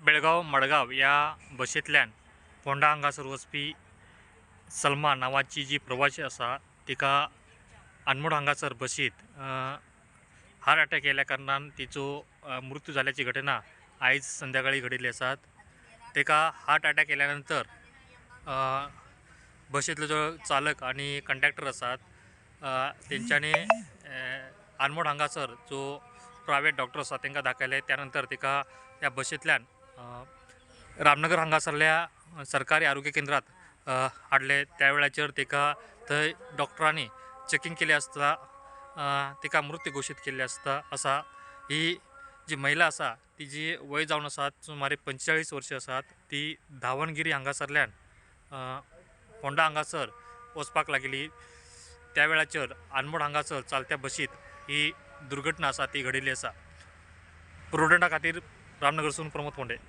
बेळगांव मडगांव ह्या बशींतल्यान फोंडा हांगासर वचपी सलमा नांवाची जी प्रवाशी आसा तिका आनमोड हांगासर बशींत हार्ट अटॅक येयल्या कारणान तिचो मृत्यू जाल्याची घटना आयज संध्याकाळी घडिल्ली आसात. तिका हार्ट अटॅक येयल्या नंतर बशींतलो जो चालक आनी कंडक्टर आसात तेंच्यांनी आनमोड हांगासर जो प्रायवेट डॉक्टर आसा तांकां दाखयलें. त्या नंतर तिका त्या बशींतल्यान रामनगर हांगासरल्या सरकारी आरोग्य केंद्रात हाडले. त्या वेळाचेर तिका थंय डॉक्टरांनी चॅकींग केली आसता तिका मृत्यू घोशीत केल्ली आसता आसा. ही जी महिला आसा तिजी वय जावन आसात सुमारे 45 वर्सां आसात. ती धावणगिरी हांगासरल्यान फोंडा हांगासर वचपाक लागिल्ली. त्या वेळाचेर आनमोड हांगासर चालत्या बशींत ही दुर्घटना आसा ती घडिल्ली आसा. प्रुडंटा खातीर रामनगरसून प्रमोद फोंडे.